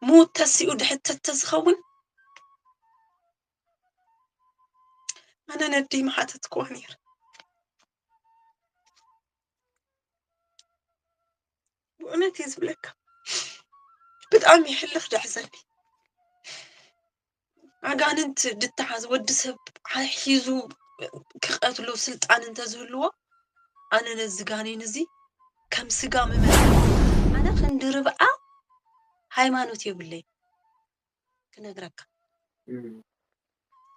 ምዉት ተሲኡ ድሕተት ተዝኸውን ኣነ ነደይ ምሓተትክዋ ነይረ። ብእውነት እየ ዝብለካ፣ ብጣዕሚ ይሕልኽ ደሕዘኒ። ኣጋንንት ድተሓዝ ወዲ ሰብ ሒዙ ክቐትሎ ስልጣን እንተዝህልዎ፣ ኣነ ነዚ ጋኔን እዚ ከም ስጋ ምመ ኣነ ክንዲ ርብዓ ሃይማኖት የብለይ ክነግረካ።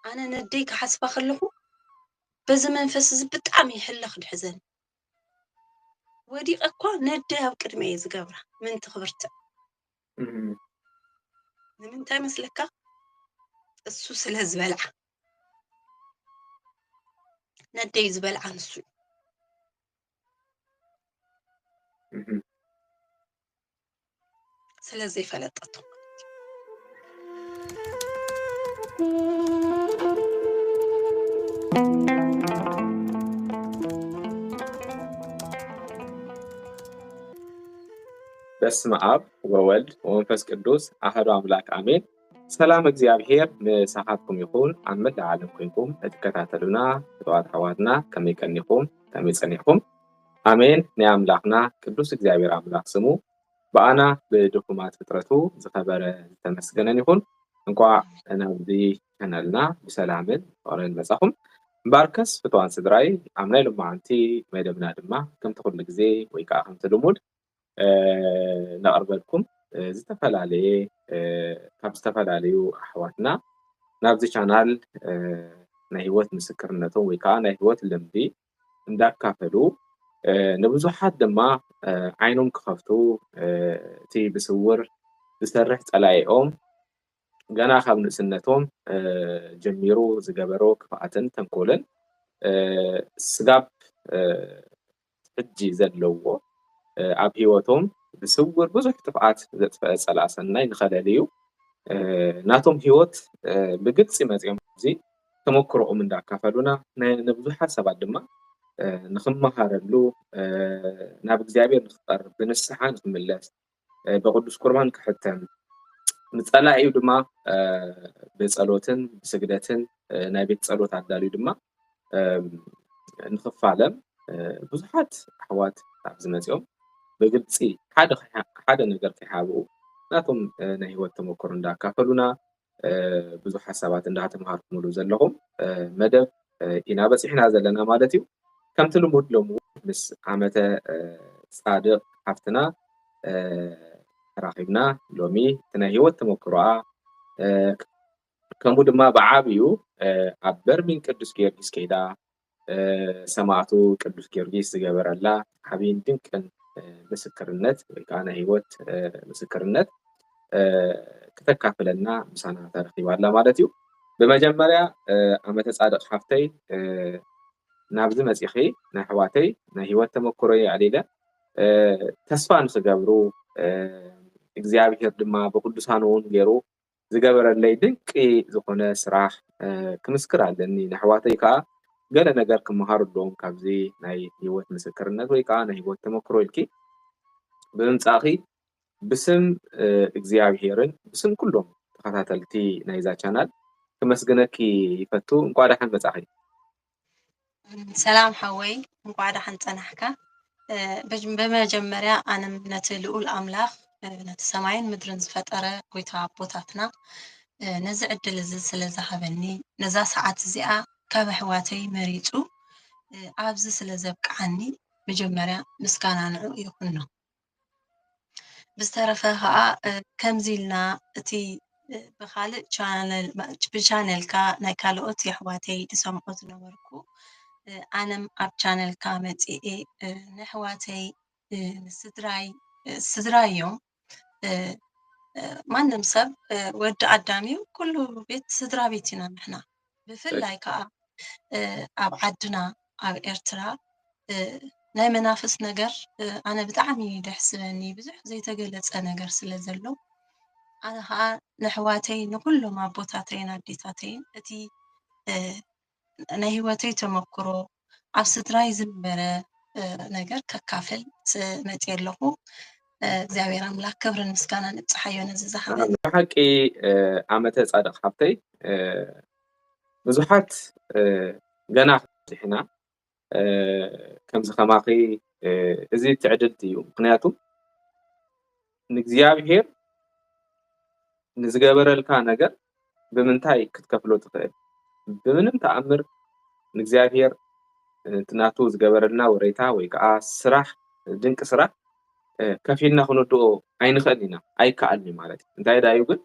ኣነ ነደይ ክሓስባ ከለኹ በዚ መንፈስ እዚ ብጣዕሚ ይሕለኽ ድሕዘን። ወዲቐ እኳ ነደይ ኣብ ቅድሚ እየ ዝገብራ ምንቲ ክብርትዕ። ንምንታይ መስለካ? እሱ ስለ ዝበልዓ፣ ነደይ ዝበልዓ ንሱ እዩ። ስለ ዘይፈለጠቶ። በስመ ኣብ ወወልድ ወመንፈስ ቅዱስ ኣሐዱ ኣምላክ ኣሜን። ሰላም እግዚኣብሔር ምሳኻትኩም ይኹን። ኣብ መላእ ዓለም ኮይንኩም እትከታተሉና ፍትዋት ኣሕዋትና ከመይ ቀኒኹም? ከመይ ጸኒሕኩም? ኣሜን። ናይ ኣምላኽና ቅዱስ እግዚኣብሔር ኣምላኽ ስሙ ብኣና ብድኹማት ፍጥረቱ ዝኸበረ ዝተመስገነን ይኹን። እንኳዕ ናብዚ ቻናልና ብሰላምን ፍቕርን መጻኹም። እምበኣርከስ ፍትዋን ስድራይ ኣብ ናይ ሎማዓንቲ መደብና ድማ ከምቲ ኩሉ ግዜ ወይ ከዓ ከምቲ ልሙድ ነቕርበልኩም ዝተፈላለየ ካብ ዝተፈላለዩ ኣሕዋትና ናብዚ ቻናል ናይ ህይወት ምስክርነቶም ወይ ከዓ ናይ ህይወት ልምዲ እንዳካፈሉ ንብዙሓት ድማ ዓይኖም ክኸፍቱ እቲ ብስውር ዝሰርሕ ፀላኢኦም ገና ካብ ንእስነቶም ጀሚሩ ዝገበሮ ክፍኣትን ተንኮልን ስጋብ ሕጂ ዘለዎ ኣብ ህይወቶም ብስውር ብዙሕ ጥፍኣት ዘጥፈአ ፀላእ ሰናይ ንኸለልዩ ናቶም ህይወት ብግልፂ መፂኦም እዚ ተመክሮኦም እንዳካፈሉና ንብዙሓት ሰባት ድማ ንክመሃረሉ ናብ እግዚኣብሔር ንክቀርብ ብንስሓ ንክምለስ ብቅዱስ ቁርባን ክሕተም ንፀላኢኡ ድማ ብፀሎትን ብስግደትን ናይ ቤት ፀሎት ኣዳልዩ ድማ ንክፋለም ብዙሓት ኣሕዋት ኣብዚ መፂኦም ብግልፂ ሓደ ነገር ከይሓብኡ ናቶም ናይ ህይወት ተመክሮ እንዳካፈሉና ብዙሓት ሰባት እንዳተምሃርኩምሉ ዘለኹም መደብ ኢና በፂሕና ዘለና ማለት እዩ። ከምቲ ልሙድ ሎሚ እውን ምስ ዓመተ ፃድቕ ሓፍትና ተራኺብና ሎሚ እቲ ናይ ህይወት ተመክሮኣ ከምኡ ድማ ብዓብዩ ኣብ በርሚን ቅዱስ ጊዮርጊስ ከይዳ ሰማዕቱ ቅዱስ ጊዮርጊስ ዝገበረላ ዓብይን ድንቅን ምስክርነት ወይ ከዓ ናይ ህይወት ምስክርነት ክተካፍለና ምሳና ተረኪባ ኣላ ማለት እዩ። ብመጀመርያ ኣመተ ፃድቕ ሓፍተይ ናብዚ መፂኺ ናይ ኣሕዋተይ ናይ ህይወት ተመክሮ የዕሊለ ተስፋ ንክገብሩ እግዚኣብሔር ድማ ብቅዱሳኑ እውን ገይሩ ዝገበረለይ ድንቂ ዝኾነ ስራሕ ክምስክር ኣለኒ። ንኣሕዋተይ ከዓ ገለ ነገር ክመሃሩ ኣለዎም ካብዚ ናይ ህይወት ምስክርነት ወይ ከዓ ናይ ህይወት ተመክሮ ኢልኪ ብምምፃእኺ ብስም እግዚኣብሄርን ብስም ኩሎም ተኸታተልቲ ናይዛ ቻናል ክመስግነኪ ይፈቱ። እንኳዕ ደሓን መፃኺ። ሰላም ሓወይ፣ እንኳዕ ደሓን ፀናሕካ። ብመጀመርያ ኣነም ነቲ ልኡል ኣምላኽ ነቲ ሰማይን ምድርን ዝፈጠረ ጎይታ ኣቦታትና ነዚ ዕድል እዚ ስለ ዝሃበኒ ነዛ ሰዓት እዚኣ ካብ ኣሕዋተይ መሪፁ ኣብዚ ስለ ዘብቅዓኒ መጀመርያ ምስጋና ንዕኡ ይኹኖ። ብዝተረፈ ከዓ ከምዚ ኢልና እቲ ብካልእ ብቻነልካ ናይ ካልኦት የሕዋተይ ዝሰምዖ ዝነበርኩ ኣነም ኣብ ቻነልካ መፂኤ ንሕዋተይ ንስድራይ ስድራ እዮም። ማንም ሰብ ወዲ ኣዳም እዩ። ኩሉ ቤት ስድራ ቤት ኢና ንሕና። ብፍላይ ከዓ ኣብ ዓድና ኣብ ኤርትራ ናይ መናፍስ ነገር ኣነ ብጣዕሚ ደሕስበኒ ብዙሕ ዘይተገለፀ ነገር ስለ ዘሎ ኣነ ከዓ ንሕዋተይ ንኩሎም ኣቦታተይን ኣዴታተይን እቲ ናይ ህይወተይ ተመክሮ ኣብ ስድራይ ዝነበረ ነገር ከካፍል መፅየ ኣለኹ። እግዚኣብሔር ኣምላክ ክብርን ምስጋና ንብፅሓዮ ነዚ ዝሃበ። ብሓቂ ዓመተ ፃድቕ ሓፍተይ፣ ብዙሓት ገና ክብፅሕና ከምዚ ከማኺ እዚ ትዕድልቲ እዩ። ምክንያቱ ንእግዚኣብሔር ንዝገበረልካ ነገር ብምንታይ ክትከፍሎ ትኽእል? ብምንም ተኣምር ንእግዚኣብሔር እቲ ናቱ ዝገበረልና ወረይታ ወይ ከዓ ስራሕ፣ ድንቂ ስራሕ ከፊልና ክንወድኦ ኣይንኽእል ኢና፣ ኣይከኣልን እዩ ማለት እዩ። እንታይ ዳዩ ግን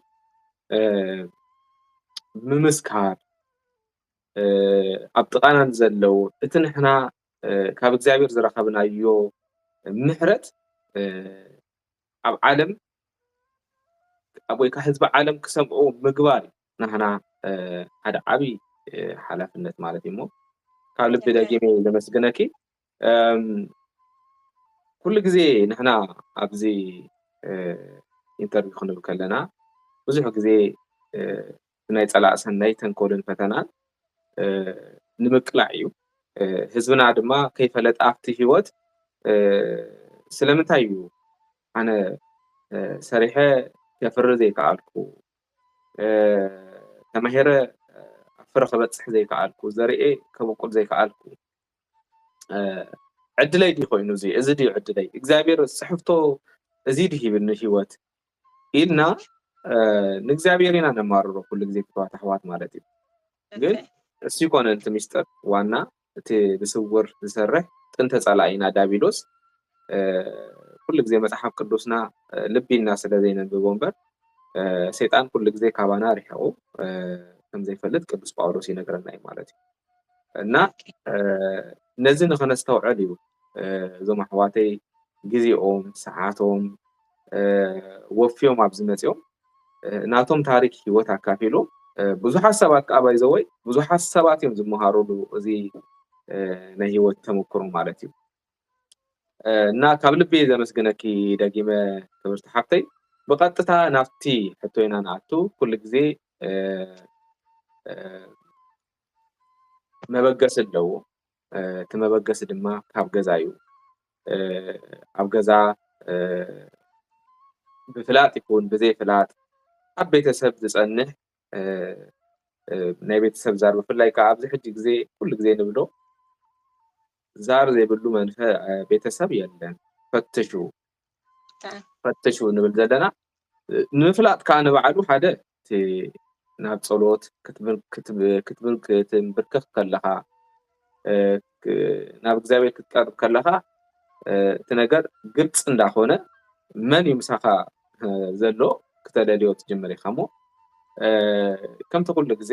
ምምስካር ኣብ ጥቓና ንዘለዉ እቲ ንሕና ካብ እግዚኣብሔር ዝረኸብናዮ ምሕረት ኣብ ዓለም ኣብ ወይ ከዓ ህዝቢ ዓለም ክሰምዑ ምግባር እዩ ናህና ሓደ ዓብይ ሓላፍነት ማለት እዩ። እሞ ካብ ልቢ ደጊመ ዘመስግነኪ። ኩሉ ግዜ ንሕና ኣብዚ ኢንተርቪው ክንብል ከለና ብዙሕ ግዜ ናይ ፀላእ ሰናይ ተንኮልን ፈተናን ንምቅላዕ እዩ። ህዝብና ድማ ከይፈለጠ ኣብቲ ህይወት ስለምንታይ እዩ ኣነ ሰሪሐ ከፍሪ ዘይከኣልኩ፣ ተማሂረ ኣብ ፍረ ከበፅሕ ዘይከኣልኩ፣ ዘርኤ ከበቁል ዘይከኣልኩ፣ ዕድለይ ድዩ ኮይኑ እዚ እዚ ድዩ ዕድለይ እግዚኣብሔር ፅሕፍቶ እዚ ድዩ ሂብኒ ህይወት ኢልና ንእግዚኣብሔር ኢና ነማርሮ ኩሉ ግዜ ፍትዋት ኣሕዋት ማለት እዩ። ግን እሱ ይኮነ እቲ ሚስጥር ዋና እቲ ብስውር ዝሰርሕ ጥንተ ጸላኢና ዳቢሎስ ኩሉ ግዜ መጽሓፍ ቅዱስና ልቢ ኢልና ስለ ዘይነንብቦ እምበር ሰይጣን ኩሉ ግዜ ካባና ርሒቑ ከም ዘይፈልጥ ቅዱስ ጳውሎስ ይነግረና እዩ ማለት እዩ። እና ነዚ ንኸነስተውዕል እዩ እዞም ኣሕዋተይ ግዜኦም ሰዓቶም ወፍዮም ኣብዚ መፅኦም ናቶም ታሪክ ህይወት ኣካፊሎም ብዙሓት ሰባት ከዓ ባይዘወይ ብዙሓት ሰባት እዮም ዝመሃሩሉ እዚ ናይ ህይወት ተመክሮ ማለት እዩ። እና ካብ ልቢ ዘመስግነኪ ደጊመ ክብርቲ ሓፍተይ። ብቐጥታ ናብቲ ሕቶይና ንኣቱ። ኩሉ ግዜ መበገሲ ኣለዎ። እቲ መበገሲ ድማ ካብ ገዛ እዩ። ኣብ ገዛ ብፍላጥ ይኹን ብዘይፍላጥ ኣብ ቤተሰብ ዝፀንሕ ናይ ቤተሰብ ዛር ብፍላይ ከዓ ኣብዚ ሕጂ ግዜ ኩሉ ግዜ ንብሎ ዛር ዘይብሉ መንፈ ቤተሰብ የለን። ፈትሹ ፈትሹ ንብል ዘለና ንምፍላጥ ከዓ ንባዕሉ ሓደ እቲ ናብ ፀሎት ክትብል ክትንብርከክ ከለካ ናብ እግዚኣብሔር ክትቀርብ ከለካ እቲ ነገር ግልፂ እንዳኮነ መን እዩ ምሳካ ዘሎ ክተለልዮ ትጅምር ኢካ እሞ ከምቲ ኩሉ ግዜ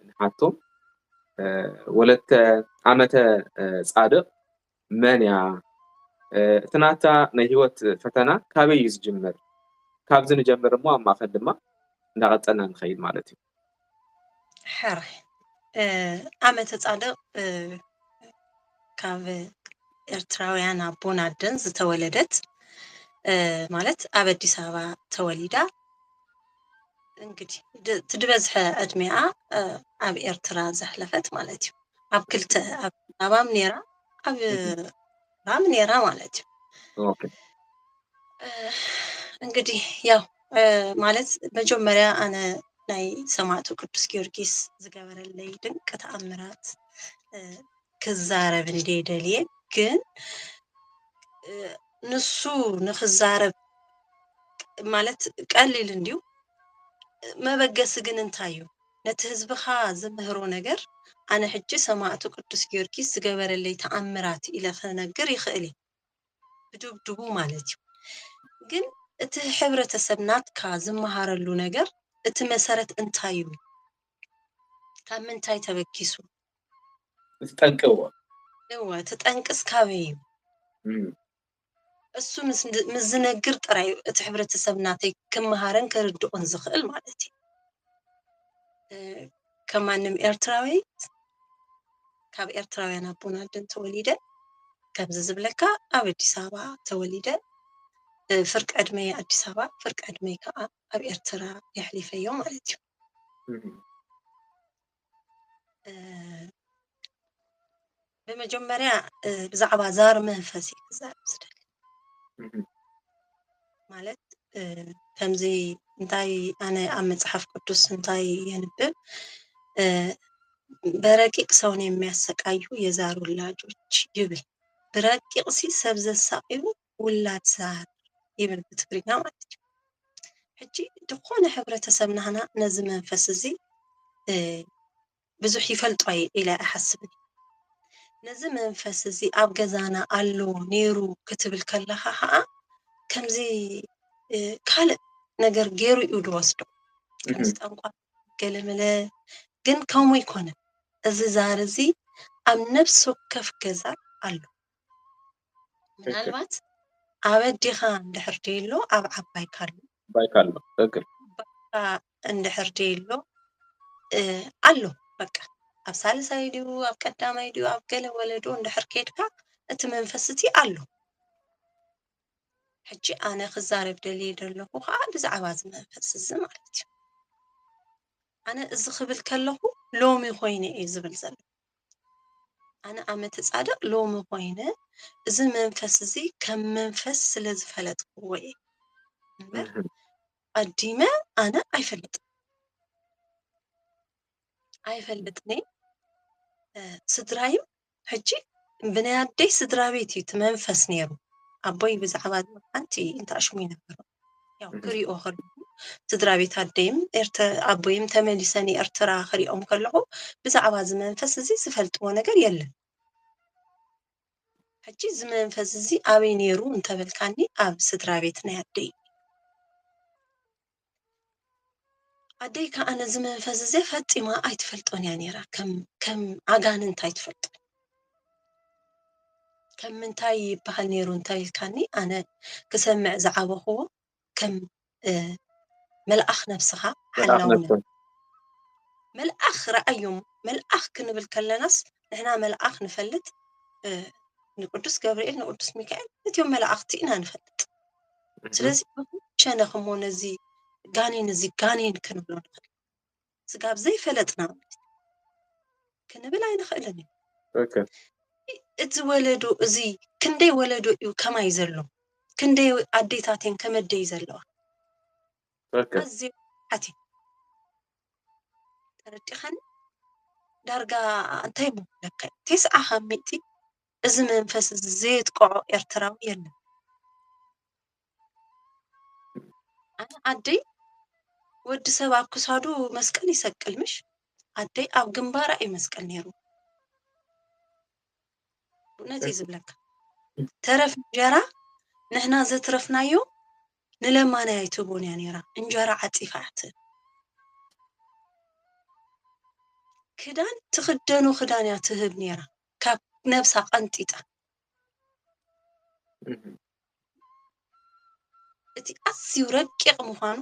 ንሓቶም ወለተ ዓመተ ፃድቅ መን እያ እቲ ናታ ናይ ህይወት ፈተና ካበይ እዩ ዝጅምር? ካብዚ ንጀምር እሞ ኣብ ማእከል ድማ እንዳቐጸልና ንኸይድ ማለት እዩ። ሕራይ ዓመተ ፃድቕ ካብ ኤርትራውያን ኣቦን ኣደን ዝተወለደት ማለት ኣብ ኣዲስ ኣበባ ተወሊዳ እንግዲህ እቲ ዝበዝሐ ዕድሜኣ ኣብ ኤርትራ ዘሕለፈት ማለት እዩ። ኣብ ክልተ ኣብ ኣበባም ነይራ ኣብ ራም ነይራ ማለት እዩ። እንግዲህ ያው ማለት መጀመርያ ኣነ ናይ ሰማዕቱ ቅዱስ ጊዮርጊስ ዝገበረለይ ድንቂ ተኣምራት ክዛረብ እንደ ደልየ ግን ንሱ ንክዛረብ ማለት ቀሊል እንድዩ። መበገሲ ግን እንታይ እዩ? ነቲ ህዝብኻ ዝምህሮ ነገር ኣነ ሕጂ ሰማዕቱ ቅዱስ ጊዮርጊስ ዝገበረለይ ተኣምራት ኢለ ክነግር ይኽእል እየ ብድብድቡ ማለት እዩ። ግን እቲ ሕብረተሰብ ናትካ ዝመሃረሉ ነገር እቲ መሰረት እንታይ እዩ? ካብ ምንታይ ተበጊሱ? እቲ ጠንቂ እዎ እወ እቲ ጠንቅስ ካበይ እዩ? እሱ ምስ ዝነግር ጥራይ እዩ እቲ ሕብረተሰብ ናተይ ክመሃረን ክርድኦን ዝኽእል ማለት እዩ። ከማንም ኤርትራዊት ካብ ኤርትራውያን ኣቦን ኣደን ተወሊደ ከምዚ ዝብለካ ኣብ ኣዲስ ኣበባ ተወሊደ ፍርቂ ዕድመይ ኣዲስ ኣበባ ፍርቂ ዕድመይ ከዓ ኣብ ኤርትራ የሕሊፈዮ ማለት እዩ። ብመጀመርያ ብዛዕባ ዛር መንፈስ እየ ክዛረብ ዝደሊ። እህ። ማለት፣ እ፣ ከምዚ እንታይ ኣነ ኣብ መጽሓፍ ቅዱስ እንታይ የንብብ? እ፣ "በረቂቅ ሰውን የሚያሰቃዩ የዛር ውላጆች" ይብል። ብረቂቅሲ ሰብ ዘሳቅዩ ውላድ ዛር ይብል ብትግርኛ ማለት እዩ። ሕጂ ዝኾነ ሕብረተሰብ ናህና ነዚ መንፈስ እዚ፣ እ፣ ብዙሕ ይፈልጦ ኣይ-፣ ኢለ ኣይሓስብን። ነዚ መንፈስ እዚ ኣብ ገዛና ኣሎ ነይሩ ክትብል ከለኻ ኸዓ ከምዚ፣ እ፣ ካልእ ነገር ገይሩ እዩ ዝወስዶ። ከምዚ እህ። ጠንቋ ገለመለ፣ ግን ከምኡ ኣይኮነን። እዚ ዛር እዚ ኣብ ነፍሲ ወከፍ ገዛ ኣሎ። ትክክል። ምናልባት ኣብ ኣዴኻ እንድሕር ደይሎ ኣብ ዓባይካ ኣሎ። ዓባይካ ኣሎ። ትክክል። ኣባኻ እንድሕር ደይሎ፣ እ፣ ኣሎ። በቃ ኣብ ሳልሳይ ድዩ፣ ኣብ ቀዳማይ ድዩ፣ ኣብ ገለ ወለዶ እንድሕር ከይድካ እቲ መንፈስ እቲ ኣሎ። ሕጂ ኣነ ክዛረብ ደልየ ዘለኹ ከዓ ብዛዕባ እዚ መንፈስ እዚ ማለት እዩ። ኣነ እዚ ክብል ከለኹ ሎሚ ኮይነ እየ ዝብል ዘለኹ። ኣነ ኣመተ ጻድቕ ሎሚ ኮይነ እዚ መንፈስ እዚ ከም መንፈስ ስለ ዝፈለጥክዎ እየ እምበር እህ። ቀዲመ ኣነ ኣይፈልጥን። ኣይፈልጥን እየ። እ፣ ስድራይም ሕጂ ብናይ ኣደይ ስድራ ቤት እዩ እቲ መንፈስ ነይሩ። ኣቦይ ብዛዕባ ሓንቲ እንተኣሽሙ ይነብሩ። ያው እህ። ክሪኦ ከለኹ ስድራ ቤት ኣደይም ኤርተ-፣ ኣቦይም ተመሊሰ ንኤርትራ ክሪኦም ከለኹ ብዛዕባ እዚ መንፈስ እዚ ዝፈልጥዎ ነገር የለን። ሕጂ እዚ መንፈስ እዚ ኣበይ ነይሩ እንተበልካኒ ኣብ ስድራ ቤት ናይ ኣደይ። ኣደይ ከኣ ነዚ መንፈስ እዚ ፈጺማ ኣይትፈልጦን እያ ነይራ። ከም፣ ከም ኣጋንንት ኣይትፈልጦን። ከም ምንታይ ይበሃል ነይሩ እንተ ኢልካኒ፣ ኣነ ክሰምዕ ዝዓበኽዎ ከም፣ እ፣ መልኣኽ ነብስኻ መልኣኽ ሓላው ነብስኻ። መልኣኽ ረኣዮም። መልኣኽ ክንብል ከለናስ ንሕና መልኣኽ ንፈልጥ፣ እ፣ ንቅዱስ ገብርኤል፣ ንቅዱስ ሚካኤል፣ እቲኦም መላእኽቲ ኢና ንፈልጥ። እህ። ስለዚ ሸነኽ እሞ ነዚ ጋኔን እዚ ጋኔን ክንብሎ ንኽእል። ስጋብ ዘይፈለጥና ክንብል ኣይንኽእልን እዩ። ትክክል። እቲ ወለዶ እዚ ክንደይ ወለዶ እዩ ከማይ ዘሎ? ክንደይ ኣዴታት እየን ከመደይ ዘለዋ? ትክክል። ኣዝዩ ሓቲ ተረዲኻኒ? ዳርጋ እንታይ ምብለካ? ተስዓ ካብ ሚእቲ እዚ መንፈስ እዚ ዘየጥቅዖ ኤርትራዊ የለን። ኣነ ኣደይ ወዲ ሰብ ኣብ ክሳዱ መስቀል ይሰቅል ምሽ? ኣደይ ኣብ ግንባራ እዩ መስቀል ነይሩ። ብእውነት እዩ ዝብለካ። ተረፍ እንጀራ ንሕና ዘትረፍናዮ ንለማናይ ኣይትህቦን እያ ነይራ። እንጀራ ዓጺፋ እያ ትህብ። ክዳን ትኽደኖ ክዳን እያ ትህብ ነይራ። ካብ ነብሳ ቀንጢጣ። እህ። እቲ ኣዝዩ ረቂቕ ምዃኑ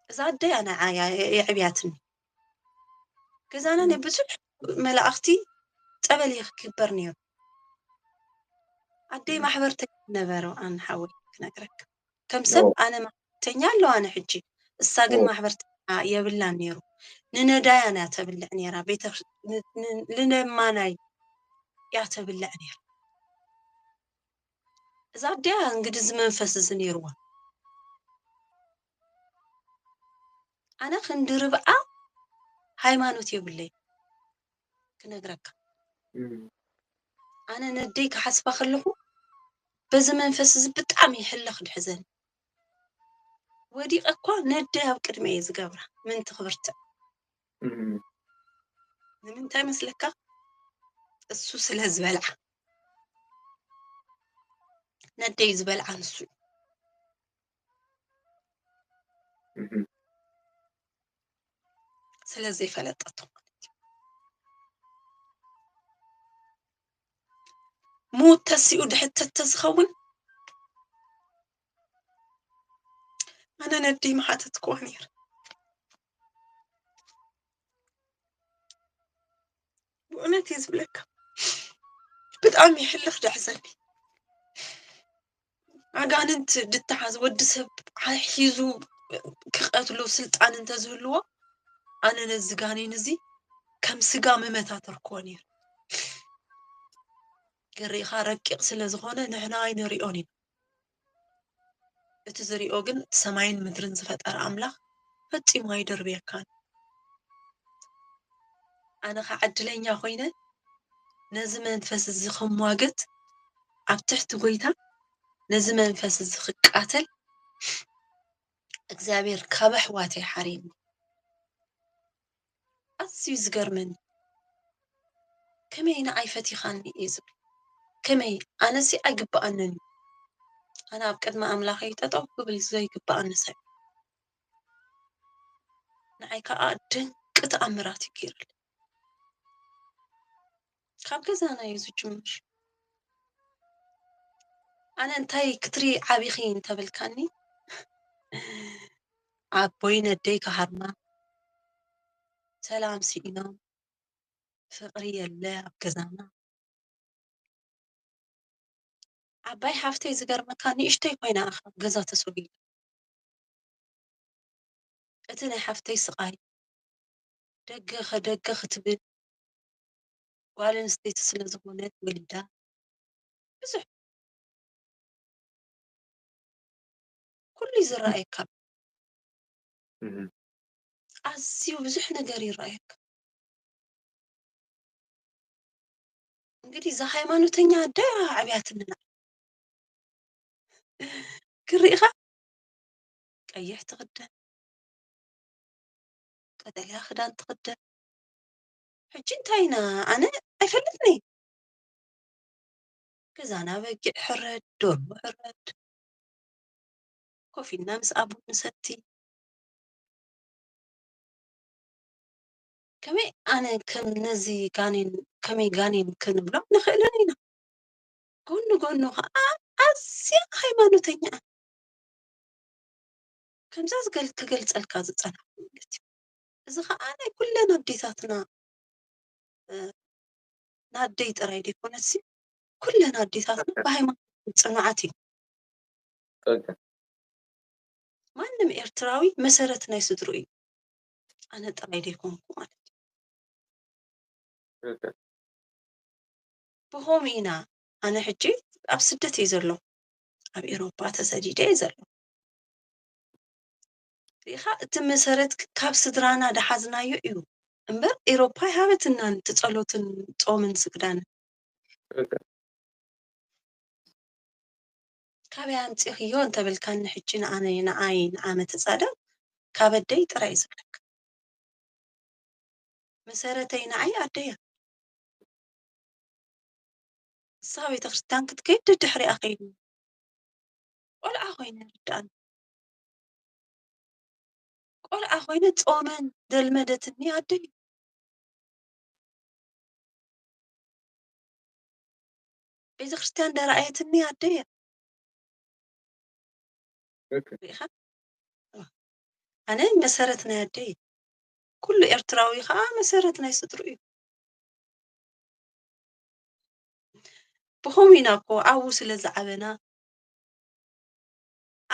እዛ ኣደይ ኣነ ዓ-፣ ያ-፣ የዕብያትኒ። ገዛና ናይ እህ። ብዙሕ መላእኽቲ ጸበል ይክበር ነይሩ። ኣደይ እህ። ማሕበርተኛ ነበረ ኣነ ሓወይ ክነግረካ። ከም ሰብ ኦ። ኣነ ማሕበርተኛ ኣለዋ ኣነ ሕጂ። እሳ ግን ኦ። ማሕበርተኛ የብላን ነይሩ። ንነዳያን እያ ተብልዕ ነይራ። ቤተ-፣ ን-፣ ን-፣ ንለማናይ እያ ተብልዕ ነይራ። እዛ ኣደያ እንግዲህ እዚ መንፈስ እዚ ነይርዋ። ኣነ ክንዲ ርብዓ ሃይማኖት የብለይ ክነግረካ። እም። ኣነ ነደይ ክሓስባ ከለኹ በዚ መንፈስ እዚ ብጣዕሚ ይሕለኽ ድሕዘን። ወዲቐ እኳ ነደይ ኣብ ቅድሚ እየ ዝገብራ ምንቲ ክብርትዕ። እም። ንምንታይ መስለካ? እሱ ስለ ዝበልዓ። ነደይ ዝበልዓ ንሱ እዩ። እም። ስለ ዘይፈለጠቶ ማለት እዩ። ምዉት ተሲኡ ድሕተት ተዝኸውን ኣነ ነደይ ምሓተትክዋ ነይረ። ብእውነት እየ ዝብለካ። ብጣዕሚ ይሕልኽ ደሕዘኒ። ኣጋንንት ድተሓዝ ወዲ ሰብ ሒዙ ክቐትሎ ስልጣን እንተዝህልዎ፣ ኣነ ነዚ ጋኔን እዚ ከም ስጋ ምመታተርክዎ ነይረ። ግርኢኻ ረቂቕ ስለ ዝኾነ ንሕና ኣይንሪኦን ኢና። እቲ ዝሪኦ ግን እቲ ሰማይን ምድርን ዝፈጠረ ኣምላኽ ፈጺሙ ኣይደርብየካን። ኣነ ኸዓ ዕድለኛ ኮይነ ነዚ መንፈስ እዚ ክሟገት ኣብ ትሕቲ ጎይታ ነዚ መንፈስ እዚ ክቃተል እግዚኣብሔር ካብ ኣሕዋተይ ሓርየኒ። ኣዝዩ ዝገርመኒ ከመይ ንዓይ ፈቲኻኒ እዩ ዝብል። ከመይ ኣነሲ ኣይግብኣንን እዩ። ኣነ ኣብ ቅድሚ ኣምላኸይ ጠጠው ክብል ዘይግብኣኒ ሰብ እዩ። ንዓይ ከዓ ድንቂ ተኣምራት እዩ ገይሩለይ። ካብ ገዛና እዩ ዝጅምር። ኣነ እንታይ ክትሪ ዓቢኺ እንተበልካኒ ኣቦይ ነደይ ክሃርማ ሰላም ስኢኖም ፍቕሪ የለ ኣብ ገዛና። ዓባይ ሓፍተይ ዝገርመካ ንእሽተይ ኮይና እኻ ገዛ ተሰጒዳ። እቲ ናይ ሓፍተይ ስቓይ ደገ ከደገ ክትብል ጓል ኣንስተይቲ ስለ ዝኾነት ወሊዳ ብዙሕ ኩሉ እዩ ዝረኣየካ። ኣዝዩ ብዙሕ ነገር ይረኣየካ። እንግዲህ እዛ ሃይማኖተኛ ኣደ ኣዕብያትንና ክርኢኻ ቀይሕ ትኽደን ቀጠልያ ክዳን ትኽደን። ሕጂ እንታይ ኢና ኣነ ኣይፈልጥን እየ። ገዛና በጊዕ ሕረድ፣ ዶርሞ ሕረድ፣ ኮፍ ኢልና ምስ ኣቦ ንሰቲ። ከመይ ኣነ ከም ነዚ ጋኔን ከመይ ጋኔን ክንብሎ ንኽእልን ኢና። ጎኒ ጎኑ ከዓ ኣዝያ ሃይማኖተኛ እያ። ከምዛ ዝገል ክገልጸልካ ዝጸናሕኩ ማለት እዩ። እዚ ከዓ ናይ ኩለን ኣዴታትና ናደይ ጥራይ ዘይኮነሲ ኩለን ኣዴታትና ብሃይማኖት ፅኑዓት እዩ። ማንም ኤርትራዊ መሰረት ናይ ስድሩ እዩ። ኣነ ጥራይ ዘይኮንኩ ማለት እዩ። ብኸምኡ ኢና ኣነ ሕጂ ኣብ ስደት እየ ዘሎ ኣብ ኤሮፓ ተሰዲደ እየ ዘሎ። ሪኢኻ እቲ መሰረት ካብ ስድራና ዝሓዝናዮ እዩ እምበር ኤሮፓ ኣይሃበትናን እቲ ጸሎትን ጾምን ስግዳንን። ካበይ ኣምፂኽዮ እንተበልካኒ ሕጂ ንኣነ ንዓይ ንዓመት ፃዳ ካብ ኣደይ ጥራይ እዩ ዝብለካ። መሰረተይ ንዓይ ኣደያ። ንሳ ቤተክርስትያን ክትከይድ ደድሕሪኣ ከይዱ ቆልዓ ኮይነ ርድኣኒ። ቆልዓ ኮይነ ጾመን ደልመደትኒ ኣደይ። ቤተክርስትያን ደረኣየትኒ ኣደይ እያ። ሪኢኻ ኣነ መሰረት ናይ ኣደይ ኩሉ ኤርትራዊ ከዓ መሰረት ናይ ስድሩ እዩ። ብኸምኡ ኢና እኮ ኣብኡ ስለ ዝዓበና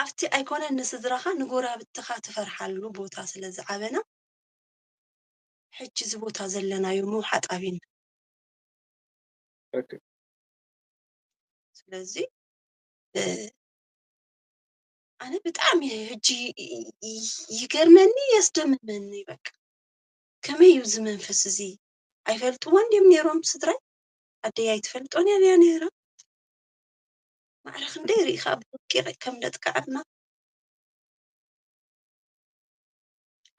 ኣብቲ ኣይኮነን ንስድራኻ ንጎራብትኻ ትፈርሓሉ ቦታ ስለ ዝዓበና ሕጂ እዚ ቦታ ዘለናዮ ምውሓጥ ኣብና። ስለዚ ኣነ ብጣዕሚ ሕጂ ይገርመኒ የስደምመኒ። በቃ ከመይ እዩ እዚ መንፈስ እዚ? ኣይፈልጥዎን ድዮም ነይሮም ስድራይ? ኣደይ ኣይትፈልጦን እያ ድያ ነይራ? ማዕረ ክንደይ ርኢኻ ብወቂቕ ከም ደጥቅዓትና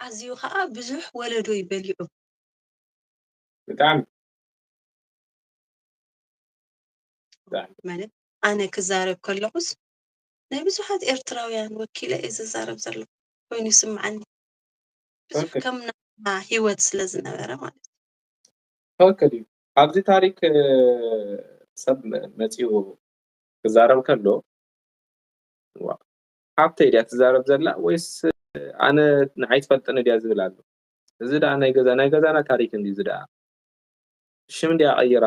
ኣዝዩ ከዓ ብዙሕ ወለዶ እዩ በሊዑ። ብጣዕሚ ማለት ኣነ ክዛረብ ከለኹስ ናይ ብዙሓት ኤርትራውያን ወኪለ እየ ዝዛረብ ዘለኹ ኮይኑ ይስምዓኒ። ብዙሕ ከም ናትና ህይወት ስለ ዝነበረ ማለት እዩ። ትክክል እዩ። ኣብዚ ታሪክ ሰብ መፂኡ ክዛረብ ከሎ ሓፍተይ ድያ ትዛረብ ዘላ ወይስ ኣነ ንዓይ ትፈልጥኒ ድያ ዝብል ኣሎ። እዚ ደኣ ናይ ገዛ ናይ ገዛና ታሪክ እንዲ እዚ ደኣ ሽም እንዲያ ቀይራ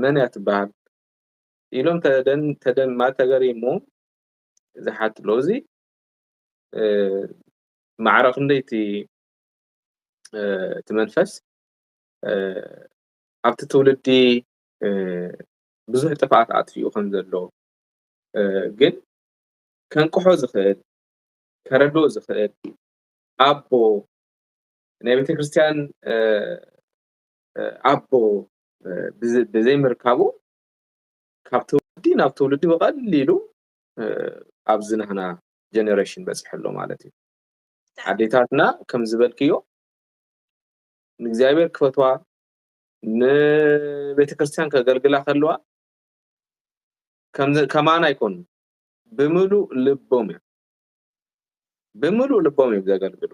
መን እያ ትበሃል ኢሎም ተደን ተደማ ተገሪሙ ዝሓትሎ እዚ ማዕረ ክንደይ እቲ እቲ መንፈስ ኣብቲ ትውልዲ ብዙሕ ጥፍኣት ኣጥፊኡ ከም ዘሎ፣ እ፣ ግን ከንቅሖ ዝኽእል፣ ከረድኦ ዝኽእል ኣቦ፣ ናይ ቤተክርስትያን፣ እ፣ እ፣ ኣቦ፣ እ፣ ብዝ-፣ ብዘይምርካቡ ካብ ትውልዲ ናብ ትውልዲ ብቐሊሉ፣ እ፣ ኣብዚ ናህና ጀነሬሽን በፂሑ ኣሎ ማለት እዩ። ኣዴታትና ከም ዝበልክዮ ንእግዚኣብሔር ክፈትዋ፣ ንቤተክርስትያን ከገልግላ ከለዋ ከም ዘ-፣ ከማና ኣይኮኑን። ብምሉእ ልቦም እዮም። ብምሉእ ልቦም እዮም ዘገልግሉ።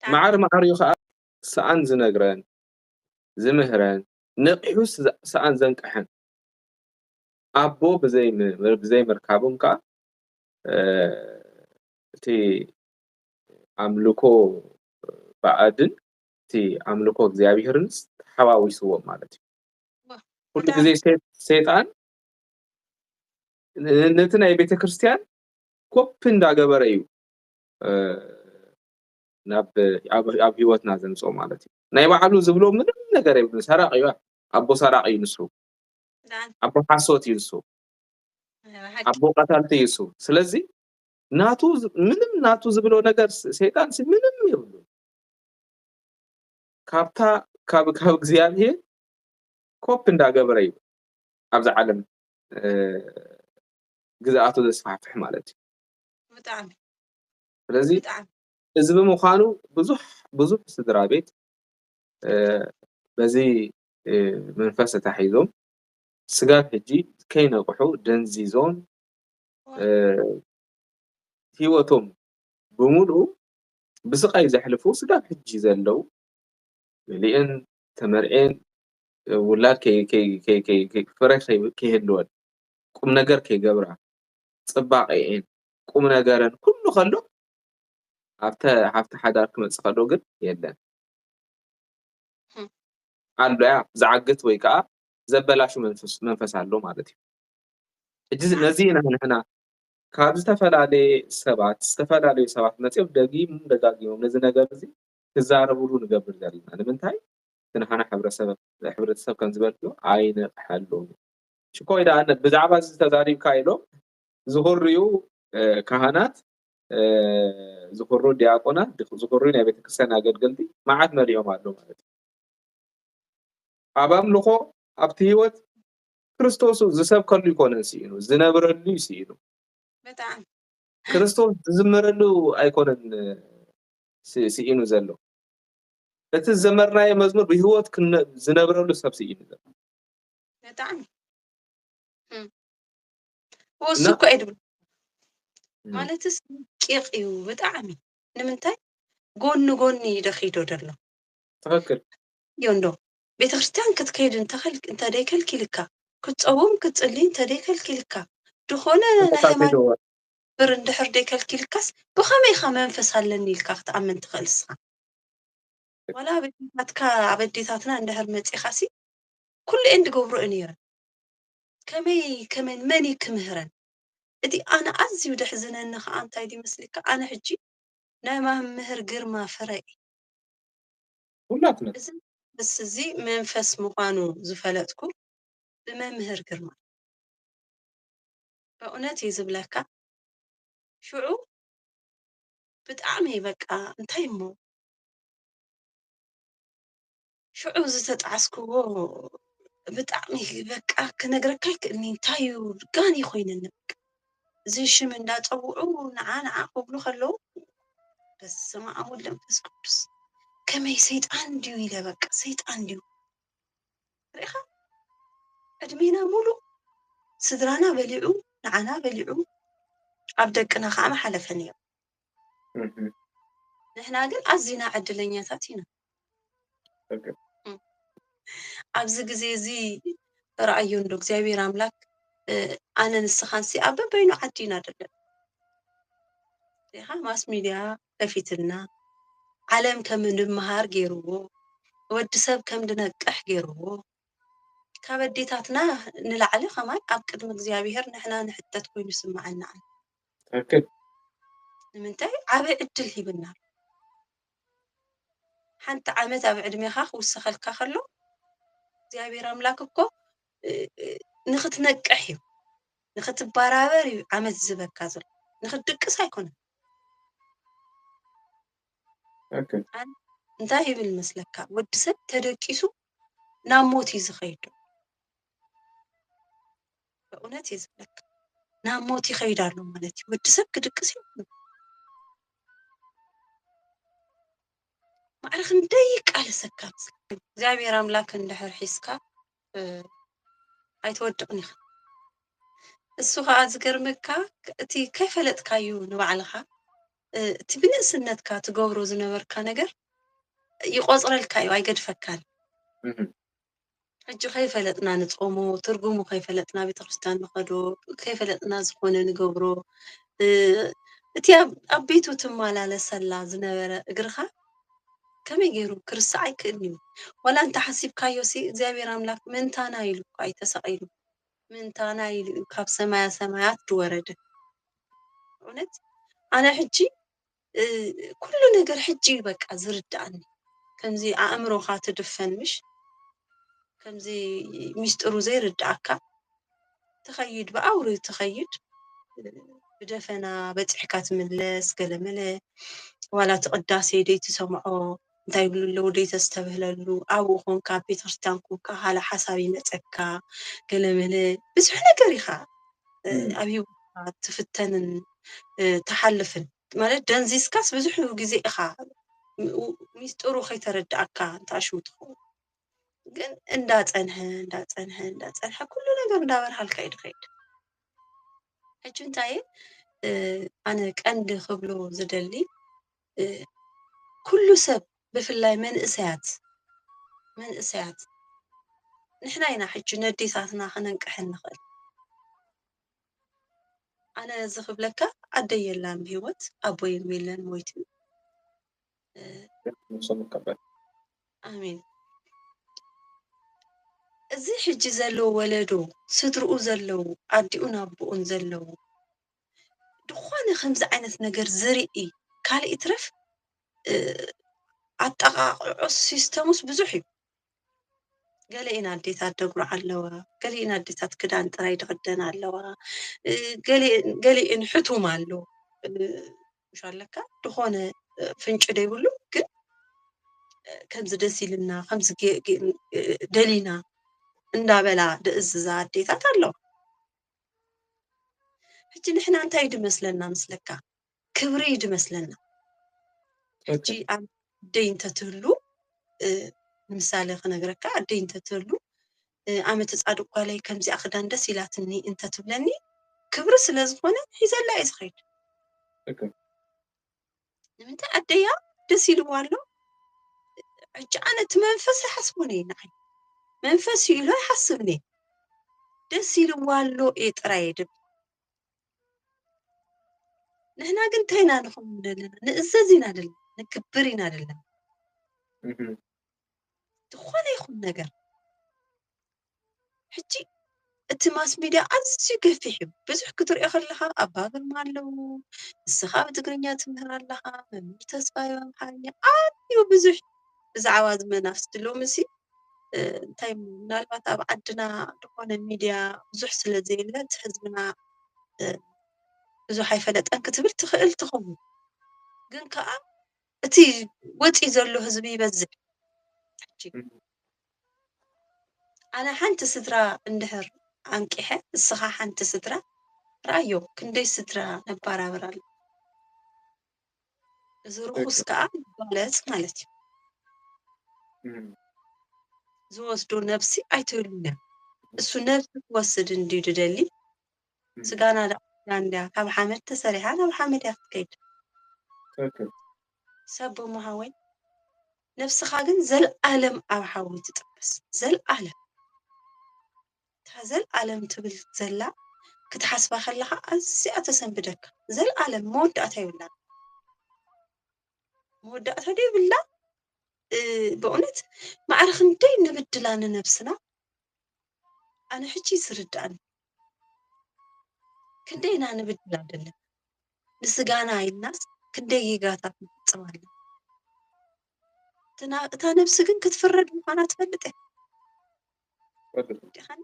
መዓር መዓር እዩ ከዓ ሰኣን ዝነግረን፣ ዝምህረን፣ ነቂሑ ስ-፣ ሰኣን ዘንቅሐን። ኣቦ ብዘይ ም-፣ ብዘይ ምርካቦም ከዓ፣ እ፣ እቲ ኣምልኮ ባዕድን እቲ ኣምልኮ እግዚኣብሔርን ተሓዋዊስዎም ማለት እዩ። ዋው፣ ኩሉ በጣም ግዜ ሰይጥ-፣ ሰይጣን ን-፣ ነቲ ናይ ቤተክርስትያን ኮፒ እንዳገበረ እዩ፣ እ፣ ናብ፣ ኣብ፣ ኣብ ህይወትና ዘምፅኦ ማለት እዩ። ናይ ባዕሉ ዝብሎ ምንም ነገር የብሉን። ሰራቂ እዩ። ኣቦ ሰራቂ እዩ ንሱ። ብጣዕሚ ኣቦ ሓሶት እዩ ንሱ። ሓቂ። ኣቦ ቀታልቲ እዩ ንሱ። ስለዚ ናቱ ዝ-፣ ምንም ናቱ ዝብሎ ነገር ስ-፣ ሰይጣን ሲ ምንም የብሉን። ካብታ፣ ካብ፣ ካብ እግዚኣብሔር ኮፒ እንዳገበረ እዩ ኣብዚ ዓለም፣ እ፣ ግዝኣቱ ዘስፋሕፍሕ ማለት እዩ። ብጣዕሚ። ስለዚ ብጣዕሚ። እዚ ብምዃኑ ብዙሕ፣ ብዙሕ ስድራ ቤት፣ እ፣ በዚ፣ እ፣ መንፈስ ተታሒዞም ስጋብ ሕጂ ከይነቅሑ ደንዚዞም፣ እ፣ ህይወቶም ብምሉኡ ብስቃይ ዘሕልፉ ስጋብ ሕጂ ዘለዉ፣ ገሊአን ተመርዕየን፣ እ፣ ውላድ ከይ-፣ ከይ-፣ ከይ-፣ ከይ-፣ ከይ-፣ ፍረ ከይ-፣ ከይህልወን፣ ቁም ነገር ከይገብራ፣ ጽባቐኤን፣ ቁም ነገረን ኩሉ ከሎ፣ ኣብተ-፣ ኣብቲ ሓዳር ክመጽእ ከሎ ግን የለን። ህም። ኣሎ እያ፣ ዝዓግት ወይ ከዓ ዘበላሹ መንፈስ፣ መንፈስ ኣሎ ማለት እዩ። ሕጂ ዝ-፣ ነዚ ኢና ንሕና ካብ ዝተፈላለየ ሰባት፣ ዝተፈላለዩ ሰባት መጺኦም ደጊሞም ደጋጊሞም ነዚ ነገር እዚ ክዛረብሉ ንገብር ዘለና። ንምንታይ? እቲ ንሓና ሕብረተሰብ፣ ሕብረተሰብ ከም ዝበልክዮ ኣይነቕሐሉን። ሽኮይ ደኣ ነ-፣ ብዛዕባ እዚ ተዛሪብካ ኢሎም ዝኽርዩ፣ እ፣ ካህናት፣ እ፣ ዝኽሩ ዲያቆናት፣ ዝኽ-፣ ዝኽሩ ናይ ቤተክርስትያን ኣገልገልቲ መዓት መሊኦም ኣለዉ ማለት እዩ። ኣብ ኣምልኾ፣ ኣብቲ ህይወት ክርስቶስ ዝሰብከሉ ይኮነን ስኢኑ፣ ዝነብረሉ እዩ ስኢኑ። ብጣዕሚ። ክርስቶስ ዝዝመረሉ ኣይኮነን ስ-፣ ስኢኑ ዘሎ። እቲ ዝዘመርናዮ መዝሙር ብህይወት ክነ-፣ ዝነብረሉ ሰብ ስኢኑ ዘሎ። ብጣዕሚ። እም። እሱ እና እኮ እዩ ድብል። እም። ማለትስ ቂቕ እዩ ብጣዕሚ። ንምንታይ? ጎኒ ጎኒ እዩ ደኺዶ ዘሎ። ትኽክል። እዩ እንዶ። ቤተክርስትያን ክትከይድ እንተኸል-፣ እንተደይከልኪልካ፣ ክትጸውም ክትጽሊ እንተደይከልኪልካ፣ ዝኾነ ናይ ሃይማኖት ተኸፊልዎ። ብር እንድሕር ደይከልኪልካስ፣ ብኸመይ ኢኻ መንፈስ ኣለኒ ኢልካ ክትኣምን ትኽእል ንስኻ? ዋላ ኣብ ኣዴታትካ፣ ኣብ ኣዴታትና እንድሕር መጺኻሲ፣ ኩሉ እየን ዝገብርኦ ነይረን። ከመይ፣ ከመይ፣ መን እዩ ክምህረን? እቲ ኣነ ኣዝዩ ደሕዝነኒ ከኣ እንታይ ድዩ መስልካ? ኣነ ሕጂ ናይ መምህር ግርማ ፍረ እየ። ኩላትና። እዚ መንፈስ እዚ መንፈስ ምዃኑ ዝፈለጥኩ ብመምህር ግርማ። በእውነት እዩ ዝብለካ። ሽዑ ብጣዕሚ በቃ እንታይ እሞ ሽዑ ዝተጣዕስክዎ ብጣዕሚ በቃ ክነግረካ ኣይክእልኒ። እንታይ እዩ ጋን እዩ ኮይነኒ በቃ። እዚ ሽም እንዳጸውዑ ንዓ ንዓ ክብሉ ከለዉ በስመ ኣብ ወወልድ ወመንፈስ ቅዱስ ከመይ ሰይጣን ድዩ ኢለ በቃ ሰይጣን ድዩ ርኢኻ ዕድሜና ሙሉእ ስድራና በሊዑ ንዓና በሊዑ ኣብ ደቅና ከዓ መሓለፈ ነይሩ። እህ። ንሕና ግን ኣዚና ዕድለኛታት ኢና። ትክክል። እም። ኣብዚ ግዜ እዚ ረኣዮ እንዶ እግዚኣብሔር ኣምላክ፣ እ፣ ኣነ ንስኻንሲ ኣብ በበይኑ ዓዲ ኢና ደለና። ሪኢኻ ማስ ሚድያ ከፊትልና፣ ዓለም ከም እንምሃር ገይርዎ፣ ወዲ ሰብ ከም ድነቅሕ ገይርዎ፣ ካብ ኣዴታትና ንላዕሊ ከማን ኣብ ቅድሚ እግዚኣብሔር ንሕና ንሕተት ኮይኑ ይስምዓና ኣሎ። ትክክል። ንምንታይ? ዓቢ ዕድል ሂብና። ሓንቲ ዓመት ኣብ ዕድሜኻ ክውሰኸልካ ከሎ፣ እግዚኣብሔር ኣምላክ እኮ እ፣ እ፣ ንኽትነቅሕ እዩ፣ ንኽትበራበር እዩ ዓመት ዝህበካ ዘሎ። ንኽትድቅስ ኣይኮነን። ትክክል። እንታይ ይብል መስለካ? ወዲ ሰብ ተደቂሱ ናብ ሞት እዩ ዝኸይድ። በእውነት እየ ዝብለካ፣ ናብ ሞት ይኸይድ ኣሎ ማለት እዩ። ወዲ ሰብ ክድቅስ እዩ። ማዕረ ክንደይ ይቃለሰካ። እግዚኣብሔር ኣምላክ እንድሕር ሒዝካ እ፣ ኣይትወድቕን ኢኻ። እሱ ከዓ ዝገርመካ፣ እቲ ከይፈለጥካዩ ንባዕልኻ እ፣ እቲ ብንእስነትካ ትገብሮ ዝነበርካ ነገር ይቆፅረልካ እዩ፣ ኣይገድፈካን። እህም። ሕጂ ከይፈለጥና ንፆሞ፣ ትርጉሙ ከይፈለጥና ቤተክርስትያን ንኸዶ፣ ከይፈለጥና ዝኾነ ንገብሮ እ፣ እቲ ኣብ ኣብ ቤቱ ትመላለሰላ ዝነበረ እግርኻ ከመይ ገይሩ ክርስዕ ኣይክእልን እዩ። ዋላ እንተሓሲብካዮ ሲ እግዚኣብሔር ኣምላክ ምእንታና ኢሉ እኳ እዩ ተሰቒሉ። ምእንታና ኢሉ እዩ ካብ ሰማያ ሰማያት ዝወረደ። እውነት ኣነ ሕጂ እ፣ ኩሉ ነገር ሕጂ እዩ በቃ ዝርድኣኒ። ከምዚ ኣእምሮኻ ትድፈን ምሽ ከምዚ ሚስጥሩ ዘይርድኣካ ትኸይድ ብኣውሪ ትኸይድ ብደፈና በፂሕካ ትምለስ ገለመለ ዋላ እቲ ቅዳሴ ደይትሰምዖ እንታይ ይብሉ ኣለዉ ደይተስተብህለሉ ኣብኡ ኮንካ ኣብ ቤተክርስትያን ኮንካ ካልእ ሓሳብ ይመፀካ ገለመለ ብዙሕ ነገር ኢኻ እ፣ ኣብ ሂወትካ ትፍተንን እ፣ ትሓልፍን ማለት ደንዚዝካስ ብዙሕ ግዜ ኢኻ ሚስጥሩ ከይተረድኣካ እንተኣሽሙ ትኸውን ግን እንዳፀንሐ እንዳፀንሐ እንዳፀንሐ ኩሉ ነገር እንዳበርሃልካ እዩ ድኸይድ ሕጂ እንታይ ኣነ ቀንዲ ክብሎ ዝደሊ ኩሉ ሰብ ብፍላይ መንእሰያት መንእሰያት ንሕና ኢና ሕጂ ነዴታትና ክነንቅሐን ንኽእል ኣነ እዚ ክብለካ ኣደይ የላን ብሂወት ኣቦይ እውን የለን ሞይቱ ነብሶም ይቀበል ኣሜን እዚ ሕጂ ዘለዉ ወለዶ ስድርኡ ዘለዉ ኣዲኡን ኣቦኡን ዘለዉ ዝኾነ ከምዚ ዓይነት ነገር ዝርኢ ካልእ ይትረፍ ኣጠቓቕዖ ሲስተሙስ ብዙሕ እዩ ገለኤን ኣዴታት ደጉርዓ ኣለዋ ገለኤን ኣዴታት ክዳን ጥራይ ድኽደን ኣለዋ ገለኤን ሕቱም ኣሎ ምሽ ኣለካ ዝኾነ ፍንጭ ደይብሉ ግን ከምዚ ደስ ኢልና ከምዚ ደሊና እንዳበላ ደእዝዛ ኣዴታት ኣለዋ ሕጂ ንሕና እንታይ ድመስለና ምስለካ ክብሪ ድመስለና ሕጂ ኣደይ እንተትህሉ ንምሳሌ ክነግረካ ኣደይ እንተትህሉ ኣመተ ፃድቅ ጓለይ ከምዚኣ ክዳን ደስ ኢላትኒ እንተትብለኒ ክብሪ ስለ ዝኾነ ሒዘላ እየ ዝኸይድ ንምንታይ ኣደያ ደስ ኢልዋ ኣሎ ሕጂ ኣነ እቲ መንፈስ ኣይሓስቦን እየ ንዓይ መንፈስ እዩ ኢሉ ኣይሓስብን እየ ደስ ኢልዋ ኣሎ እየ ጥራይ እየ ድብል ንሕና ግን እንታይ ኢና ንኸውን ዘለና ንእዘዝ ኢና ዘለና ንግብር ኢና ዘለና ዝኾነ ይኹን ነገር ሕጂ እቲ ማስ ሚድያ ኣዝዩ ገፊሕ እዩ ብዙሕ ክትሪኦ ከለካ ኣባ ግርማ ኣለዉ ንስኻ ብትግርኛ ትምህር ኣለኻ መምህር ተስፋይ ብኣምሓርኛ ኣዝዩ ብዙሕ ብዛዕባ እዚ መናፍስቲ ሎሚ ሲ እንታይ ምናልባት ኣብ ዓድና ዝኾነ ሚድያ ብዙሕ ስለ ዘየለ እቲ ህዝብና ብዙሕ ኣይፈለጠን ክትብል ትኽእል ትኸውን ግን ከዓ እቲ ወፂ ዘሎ ህዝቢ ይበዝሕ ኣነ ሓንቲ ስድራ እንድሕር ኣንቂሐ እስኻ ሓንቲ ስድራ ረኣዮ ክንደይ ስድራ ነባራብር ኣሎ እዚ ርኹስ ከዓ ይባለፅ ማለት እዩ ዝወስዶ ነብሲ ኣይትህሉን እያ እሱ ነብሲ ክወስድ እንድዩ ድደሊ ስጋና ደኣ እንድያ ካብ ሓመድ ተሰሪሓ ናብ ሓመድ እያ ክትከይድ ሰብ ብምሃወይ ነብስኻ ግን ዘልኣለም ኣብ ሓዊ ትጥበስ ዘልኣለም እታ ዘልኣለም ትብል ዘላ ክትሓስባ ከለኻ ኣዝያ ተሰንብደካ ዘልኣለም መወዳእታ ይብላን መወዳእታ ደይብላ ብእውነት ማዕረ ክንደይ ንብድላ ንነብስና ኣነ ሕጂ ዝርድኣኒ ክንደይ ኢና ንብድል ኣለና ንስጋና ኢልናስ ክንደይ ጌጋታት ንፍፅም ኣለና እታ ነብሲ ግን ክትፍረድ ምዃና ትፈልጥ እያ ዲኻን?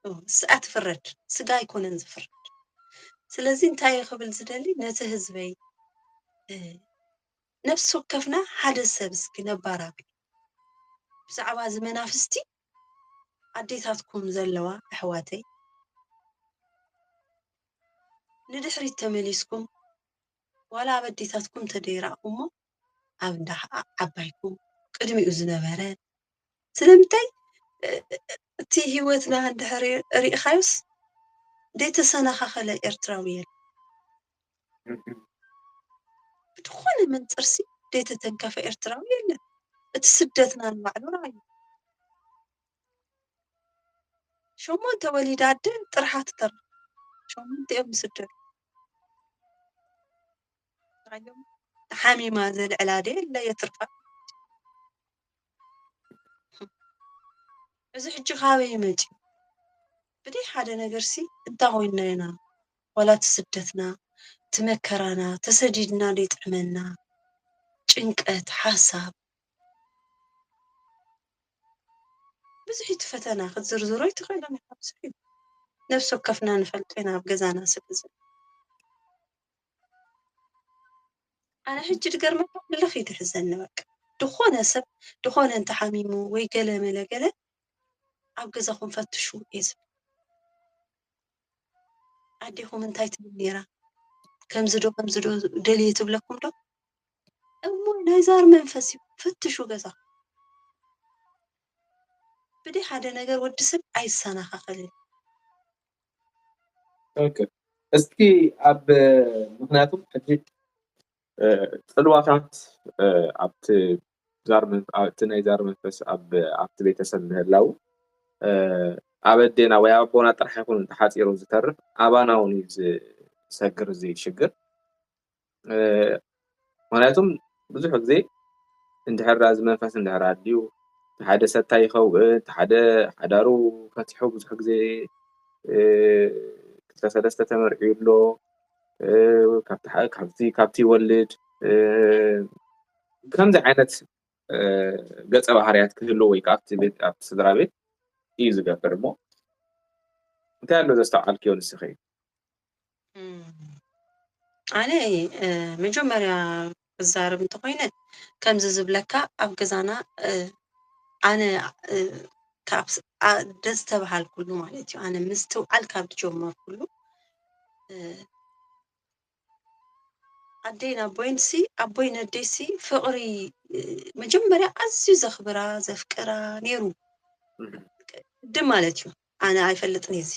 ኦ፣ ንስኣ ትፍረድ፣ ስጋ ኣይኮነን ዝፍረድ። ስለዚ እንታይ እየ ክብል ዝደሊ፣ ነቲ ህዝበይ፣ እ፣ ነፍሲ ወከፍና ሓደ ሰብ እስኪ ነባራቢ። ብዛዕባ እዚ መናፍስቲ ኣዴታትኩም ዘለዋ ኣሕዋተይ፣ ንድሕሪት ተመሊስኩም፣ ዋላ ኣብ ኣዴታትኩም ተደይራእኩሞ፣ ኣብ እንዳ ዓባይኩም ቅድሚኡ ዝነበረ ስለምንታይ፣ እ፣ እቲ ህይወትና እንድሕር ሪእኻዮስ፣ ዘይተሰነኻኸለ ኤርትራዊ የለን። ብዝኾነ መንፅርሲ ዘይተተንከፈ ኤርትራዊ የለን። እቲ ስደትና ንባዕሉ ርኣዩ። ሸሞንተ ወሊዳ ኣደ ጥርሓ ትተርፍ። ሸሞንተ እዮም ዝስደዱ። ርኣዮም። ሓሚማ ዘልዕላ ደ የለ የትርፋ። እዚ ሕጂ ካበይ መፂኡ? ብደይ ሓደ ነገርሲ እንታይ ኮይንና ኢና? ዋላ እቲ ስደትና፣ እቲ መከራና፣ ተሰዲድና ዘይጥዕመና፣ ጭንቀት፣ ሓሳብ፣ ብዙሕ እዩ እቲ ፈተና። ክትዝርዝሮ ኣይትኽእልን ኢኻ፣ ብዙሕ እዩ። ነፍሲ ወከፍና ንፈልጦ ኢና ኣብ ገዛና ስለ ዘሎ። ኣነ ሕጂ ድገርመካ፣ ልኽ እዩ ድሕዘኒ በቃ። ድኾነ ሰብ፣ ድኾነ እንተሓሚሙ ወይ ገለ መለ ገለ፣ ኣብ ገዛኹም ፈትሹ እየ ዝብል። ኣዴኹም እንታይ ትብል ነይራ? ከምዚ ዶ፣ ከምዚ ዶ ደልየ ትብለኩም ዶ? እሞ ናይ ዛር መንፈስ እዩ። ፈትሹ ገዛኹም። ብደይ ሓደ ነገር ወዲ ሰብ ኣይሰናኻኸልን። ኦኬ። እስኪ ኣብ፣ ምኽንያቱም ሕጂ፣ እ፣ ጽልዋታት፣ እ፣ ኣብቲ ዛር መንፈ-፣ ኣብቲ ናይ ዛር መንፈስ ኣብ፣ ኣብቲ ቤተሰብ ምህላው፣ እ፣ ኣብ ኣዴና ወይ ኣብ ኣቦና ጥራሕ ይኹን ተሓጺሩ ዝተርፍ፣ ኣባና እውን እዩ ዝሰግር እዚ ሽግር። እ፣ ምኽንያቱም ብዙሕ ግዜ እንድሕር እዚ መንፈስ እንድሕር ኣድልዩ፣ እቲ ሓደ ሰታይ ይኸውን፣ እቲ ሓደ ሓዳሩ ፈቲሑ ብዙሕ ግዜ፣ እ፣ ክልተ ሰለስተ ተመርዕዩ ኣሎ፣ እ፣ ካብቲ ሓ-፣ ካብቲ፣ ካብቲ ይወልድ፣ እ፣ ከምዚ ዓይነት፣ እ፣ ገጸ ባህርያት ክህልዎ ወይ ከዓ ኣብቲ ቤት፣ ኣብቲ ስድራ ቤት እዩ ዝገብር። እሞ እንታይ ኣሎ ዘስተውዓልክዮ ንስኺ? እም፣ ኣነ፣ እ፣ መጀመርያ ክዛረብ እንተኾይነ፣ ከምዚ ዝብለካ ኣብ ገዛና፣ እ፣ ኣነ፣ እ፣ ካብ ስ-፣ ኣ-፣ ደስ ተባሃልኩሉ ማለት እዩ። ኣነ ምስትውዓል ካብ ዝጀመርኩሉ፣ እ፣ ኣደይን ኣቦይንሲ፣ ኣቦይ ነደይሲ ፍቕሪ፣ እ፣ መጀመርያ ኣዝዩ ዘኽብራ፣ ዘፍቅራ ነይሩ። እም። ቅድም ማለት እዩ። ኣነ ኣይፈልጥን እዚ።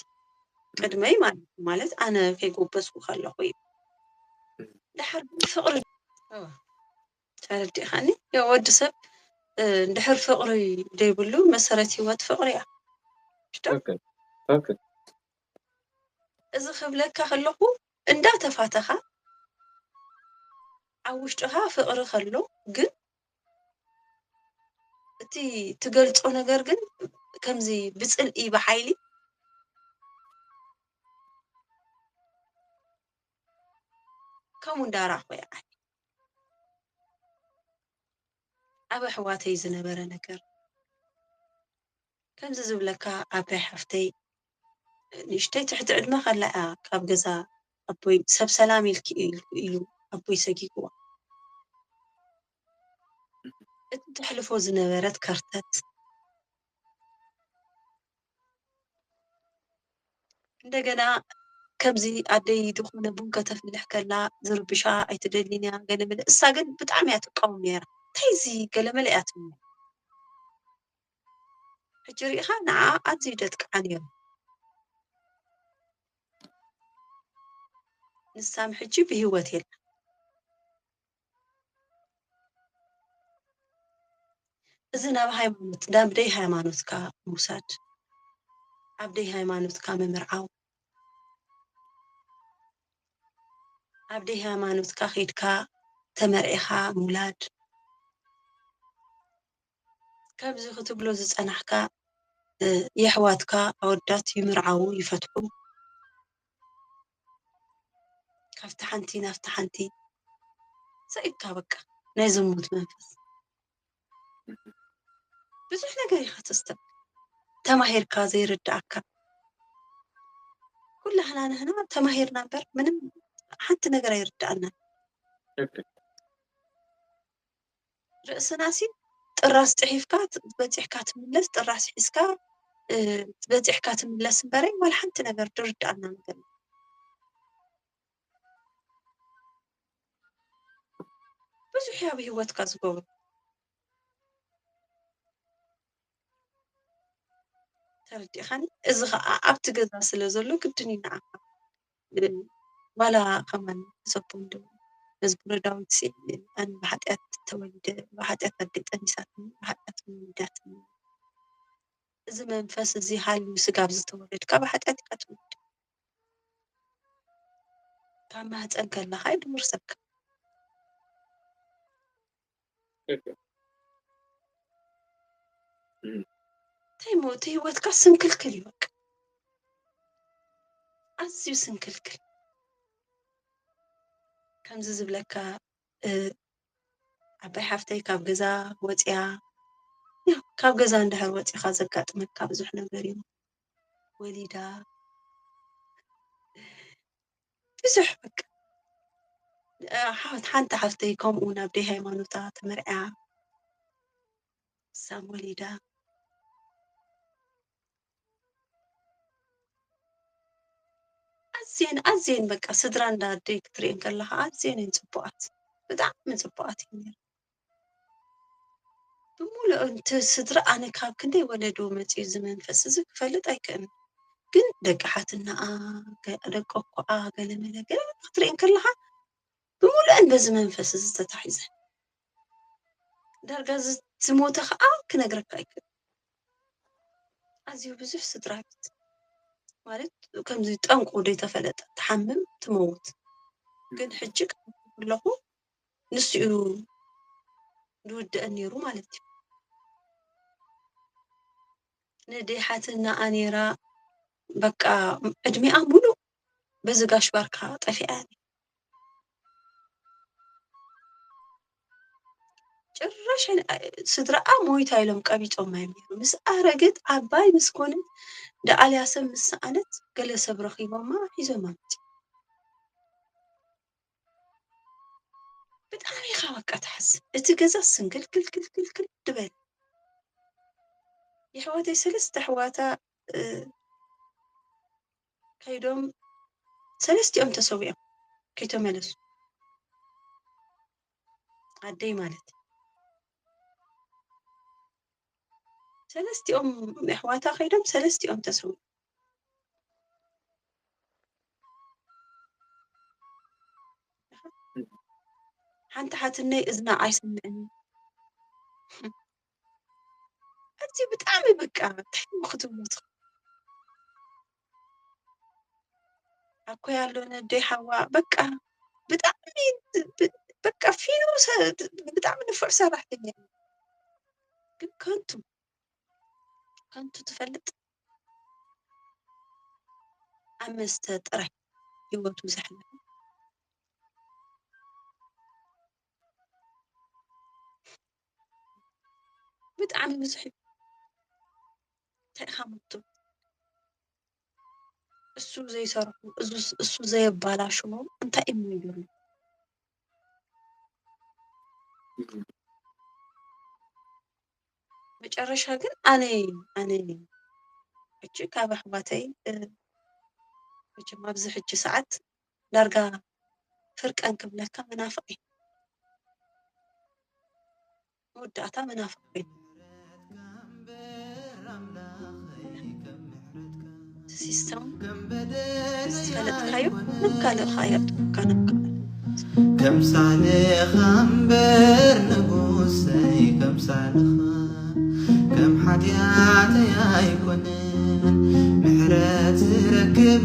ቅድመይ ማለት እዩ። ማለት ኣነ ከይጎበዝኩ ከለኹ እዩ። ድሓር ግን ፍቕሪ፣ እዋ፣ ተረዲእኻኒ? ያው ወዲ ሰብ፣ እ፣ እንድሕር ፍቕሪ ዘይብሉ መሰረት ህይወት ፍቕሪ እያ። ሽቶ? ኦኬ፣ ኦኬ። እዚ ክብለካ ከለኹ እንዳተፋተኻ ኣብ ውሽጥኻ ፍቕሪ ከሎ ግን እቲ ትገልጾ ነገር ግን ከምዚ ብጽልኢ ብሓይሊ ከምኡ እንዳራእኹ እየ ኣነ። ኣብ ኣሕዋተይ ዝነበረ ነገር ከምዚ ዝብለካ ኣብታይ ሓፍተይ ንእሽተይ ትሕቲ ዕድመ ከላ እያ ካብ ገዛ ኣቦይ ሰብ ሰላም ኢልኪ ኢሉ ኣቦይ ሰጊግዋ። እቲ ተሕልፎ ዝነበረት ከርተት እንደገና ከምዚ ኣደይ ዝኾነ ቡን ከተፍልሕ ከላ ዝርብሻ ኣይትደልን እያ ገለ መለ። እሳ ግን ብጣዕሚ እያ ትቃወም ነይራ። እንታይ እዚ ገለ መለ እያ ትብል። ሕጂ ሪኢኻ ንዓ ኣዝዩ ደጥቅዓ ነይሩ። ንሳም ሕጂ ብህይወት የላ። እዚ ናብ ሃይማኖት፣ ናብ ደይ ሃይማኖትካ ምውሳድ፣ ኣብ ደይ ሃይማኖትካ ምምርዓው፣ ኣብ ደይ ሃይማኖትካ ኸይድካ ተመርዒኻ ምውላድ፣ ከምዚ ክትብሎ ዝጸናሕካ፣ እ፣ የሕዋትካ ኣወዳት ይምርዓዉ፣ ይፈትሑ። ካብቲ ሓንቲ ናብቲ ሓንቲ ሰኢካ በቃ ናይ ዝሙት መንፈስ። ብዙሕ ነገር ኢኻ ተስተብህል። ተማሂርካ ዘይርድኣካ? ኩላህና ንህና ተማሂርና እምበር ምንም ሓንቲ ነገር ኣይርድኣና። ርእስና ሲ ጥራስ ጽሒፍካ በጺሕካ ትምለስ፣ ጥራስ ሒዝካ በጺሕካ ትምለስ እምበረይ ዋላ ሓንቲ ነገር ድርድኣና ነገር። ብዙሕ ኣብ ህይወትካ ዝገብሩ ተረዲእኻኒ። እዚ ኸዓ ኣብቲ ገዛ ስለ ዘሎ ግድን እዩ ንዓኻ። ዋላ ከማን ተሰቦ እንዶ መዝሙረ ዳዊት ሲ ኣነ ብሓጢኣት ተወሊደ፣ ብሓጢኣት ኣደ ጠኒሳትኒ፣ ብሓጢኣት ወሊዳትኒ። እዚ መንፈስ እዚ ሃልዩ ስጋብ ዝተወለድካ ብሓጢኣት ኢኻ ትወልድ። ካብ ማህፀን ከለኻ እዩ ድውርሰካ። እንታይ ሞ እቲ ህይወትካ ስንክልክል እዩ በቃ። ኣዝዩ ስንክልክል። ከምዚ ዝብለካ ዓባይ ሓፍተይ ካብ ገዛ ወፂኣ፣ ያው ካብ ገዛ እንድሕር ወፂኻ ዘጋጥመካ ብዙሕ ነገር እዩ። ወሊዳ ብዙሕ በቃ። ሓንቲ ሓፍተይ ከምኡ ናብ ደይ ሃይማኖታ ተመርዕያ ሳም ወሊዳ። ኣዝየን ኣዝየን በቃ ስድራ እንዳ ኣደይ ክትሪኤን ከለኻ ኣዝየን እየን ፅቡቓት፣ ብጣዕሚ ፅቡቓት እየን ነይረን። ብምሉእ እቲ ስድራ ኣነ ካብ ክንደይ ወለዶ መፂኡ እዚ መንፈስ እዚ ክፈልጥ ኣይክእልን። ግን ደቂ ሓትናኣ፣ ደቂ ኣኮኣ፣ ገለመለ ገለ ክትሪኤን ከለኻ ብምሉእን በዚ መንፈስ እዚ ተታሒዘን። ዳርጋ ዝሞተ ከዓ ክነግረካ ኣይክእል። ኣዝዩ ብዙሕ ስድራ ቤት ማለት ከምዚ ጠንቁ ዘይተፈለጠ ትሓምም ትመውት። ግን ሕጂ ከለኹ ንሱ እዩ ዝውድአን ነይሩ ማለት እዩ። ነደይ ሓትናኣ ነይራ በቃ ዕድሚኣ ሙሉእ በዚ ጋሽ ባርካ ጠፊኣ እያ። ጭራሽ ስድራኣ ሞይታ ኢሎም ቀቢጾማ እዮም ነይሩ። ምስ ኣረገት ዓባይ ምስ ኮነት ደኣልያ ሰብ ምስ ሰኣነት ገለ ሰብ ረኺቦማ ሒዞማ መጺኦም። ብጣዕሚ ኢኻ በቃ ትሓዝን። እቲ ገዛ ስንክልክልክልክል ድበል። የሕዋተይ ሰለስተ ኣሕዋታ ከይዶም ሰለስቲኦም ተሰዊኦም ከይተመለሱ ኣደይ ማለት ሰለስቲኦም ኣሕዋታ ከይዶም ሰለስቲኦም ተሰዊኦም ሓንቲ ሓትነይ እዝና ኣይሰምዕን ኣዚ ብጣዕሚ በቃ እንታይ ክትብሎ ኣኮይ ኣሎ ነደይ ሓዋ በቃ ብጣዕሚ በቃ ፊኖ ብጣዕሚ ንፉዕ ሰራሕተኛ ግን ከንቱ ከንቱ ትፈልጥ ኣብ መስተ ጥራይ ህይወቱ ዘሕለፈ ብጣዕሚ ብዙሕ እዩ እንታይ ኢኻ ምቱ እሱ ዘይሰርሑ እሱ ዘየባላሽዎ እንታይ እዩ ይገብሩ መጨረሻ ግን ኣነ ኣነ ሕጂ ካብ ኣሕዋተይ መቸም ኣብዚ ሕጂ ሰዓት ዳርጋ ፍርቀን ክብለካ መናፍቕ እዩ መወዳእታ መናፍቕ ኮይኑ ሲስተም ዝፈለጥካዮ ናብ ካልእ ኸኣ የእትወካ ናብ ካልእ ከምሳሌኻ እምበር ንጉሰይ ከምሳልኻ ከም ሓጢኣተይ ኣይኮነን ምሕረት ዝረክብ